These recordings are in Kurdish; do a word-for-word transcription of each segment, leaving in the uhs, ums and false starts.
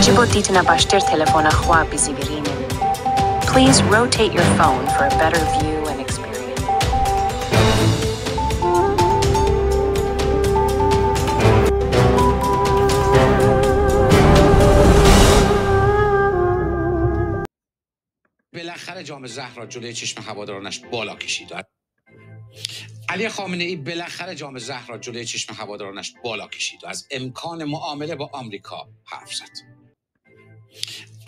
Ji bo dîtina baştir telefona xwe bizîvirînin. Please rotate your phone for a better view and experience. بالاخره جام زهر را جلوی چشم هوادارانش بالا کشید. علی خامنه ای بالاخره جام زهر را جلوی چشم هوادارانش بالا کشید و از امکان معامله با آمریکا حرف زد.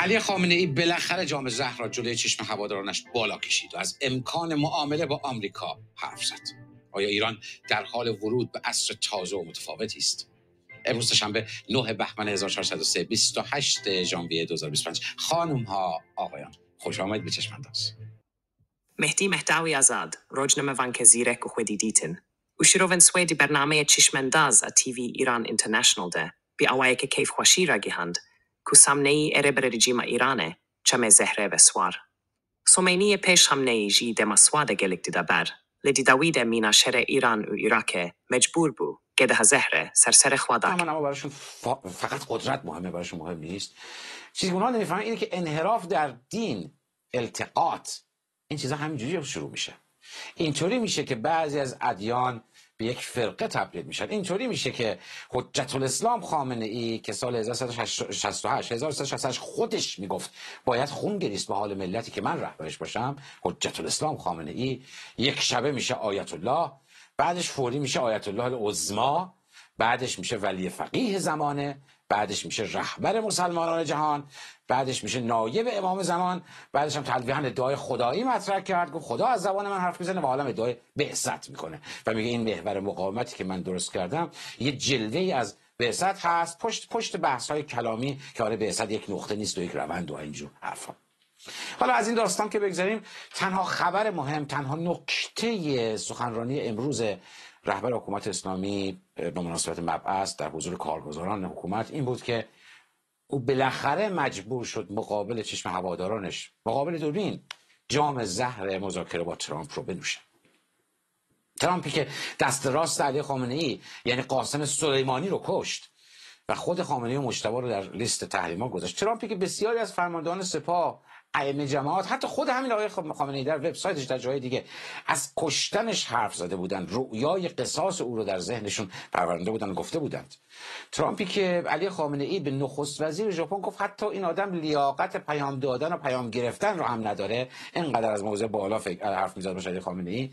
علی خامنه ای بالاخره جام زهر را جلوی چشم هوادارانش بالا کشید و از امکان معامله با آمریکا حرف زد. آیا ایران در حال ورود به عصر تازه و متفاوتی است؟ امروز سه‌شنبه، نه بهمن هزار و چهارصد و سه، بیست و هشت ژانویه دو هزار و بیست و پنج. خانم ها، آقایان، خوش آمد به چشم‌انداز. Mehdî Mehdawî Azad, rojnamevanke zîrek û xwedî dîtin û şirovên Swêdî bernameyê Çişmendaz a T V Iran International de bi awayeke keyfxweşî ragihand ku Xamneyî ê rêberê rejîma Îran e, çemê zehrê ve swar. Xameneyî yê pêş Xamneyî jî dema swa de gelek dida ber, lê di dawî de mîna şerê Îran û Iraqê mecbûr bû gedeha zehrê ser serê xwe dake. Aman ama barışın fa- fakat kudret mühim, barışın mühim değil. Siz bunu anlayın falan, ilk inhiraf der din, iltiqat. این چیزا همینجوری شروع میشه. اینطوری میشه که بعضی از ادیان به یک فرقه تبدیل میشن. اینطوری میشه که حجت الاسلام خامنه ای که سال هزار و سیصد و شصت و هشت، هزار و سیصد و شصت و هشت خودش میگفت باید خون گریست به حال ملتی که من رهبرش باشم، حجت الاسلام خامنه ای یک شبه میشه آیت الله، بعدش فوری میشه آیت الله العظما، بعدش میشه ولی فقیه زمانه، بعدش میشه رهبر مسلمانان جهان، بعدش میشه نایب امام زمان، بعدش هم تلویحا ادعای خدایی مطرح کرد، گفت خدا از زبان من حرف میزنه و حالا ادعای بعثت میکنه و میگه این محور مقاومتی که من درست کردم یه جلوه ای از بعثت هست. پشت پشت بحث های کلامی که آره بعثت یک نقطه نیست و یک روند و اینجور حرفا. حالا از این داستان که بگذریم، تنها خبر مهم، تنها نکته سخنرانی امروز رهبر حکومت اسلامی به مناسبت مبعث در حضور کارگزاران حکومت این بود که او بالاخره مجبور شد مقابل چشم هوادارانش، مقابل دوربین، جام زهر مذاکره با ترامپ رو بنوشه. ترامپی که دست راست علی خامنه ای، یعنی قاسم سلیمانی رو کشت و خود خامنه ای و مجتبی رو در لیست تحریما گذاشت، ترامپی که بسیاری از فرماندهان سپاه، ائمه جماعت، حتی خود همین آقای خامنه ای در وبسایتش، در جای دیگه از کشتنش حرف زده بودند، رؤیای قصاص او رو در ذهنشون پرورانده بودند و گفته بودند. ترامپی که علی خامنه ای به نخست وزیر ژاپن گفت حتی این آدم لیاقت پیام دادن و پیام گرفتن رو هم نداره، اینقدر از موضع بالا فکر حرف میزد باشه علی خامنه ای.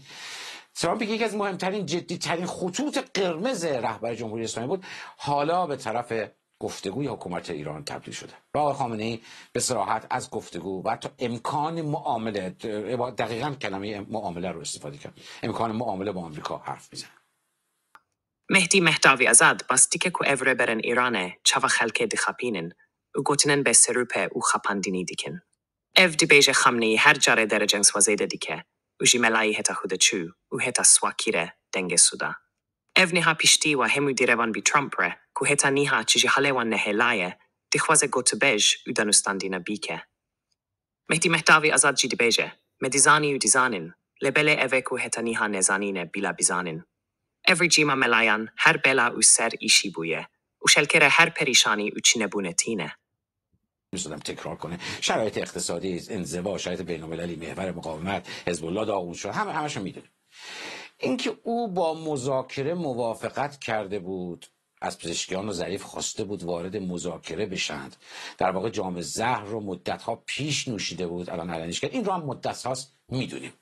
ترامپی که یکی از مهمترین، جدیترین خطوط قرمز رهبر جمهوری اسلامی بود، حالا به طرف گفتگوی حکومت ایران تبدیل شده. و آقای خامنه ای به صراحت از گفتگو و حتی امکان معامله، دقیقا کلمه معامله رو استفاده کرد، امکان معامله با آمریکا حرف میزنه. Mehdî Mehdawî Azad bas dike ku ev rêberên Îranê çava xelkê dixapînin û gotinên bêserûpe û xapandinî dikin. Ev dibêje Xamneyî her carê derecên swa zêde dike û ji melayî heta xwe de çû û heta swakî re dengê suda. Ev niha piştî wa hemû dîrevan bi Trump re ku heta niha çi ji halê wan nehêlaye, dixwaze gotibêj û danûstandina bîke. Mehdî Mehdawî Azad jî dibêje, me dizanî û dizanin, lê belê ev ê ku heta niha nezanîne bila bizanin. Ev rejîma melayan her bela û ser îşî bûye û şelkere her perîşanî û çinebûne tîne. دوست دارم تکرار کنه، شرایط اقتصادی، انزوا، شرایط بین المللی، محور مقاومت، حزب الله داغون شد، همه همشو میدونیم. اینکه او با مذاکره موافقت کرده بود، از پزشکیان و ظریف خواسته بود وارد مذاکره بشند، در واقع جام زهر رو مدت ها پیش نوشیده بود، الان علنیش کرد، این رو هم مدت هاست میدونیم.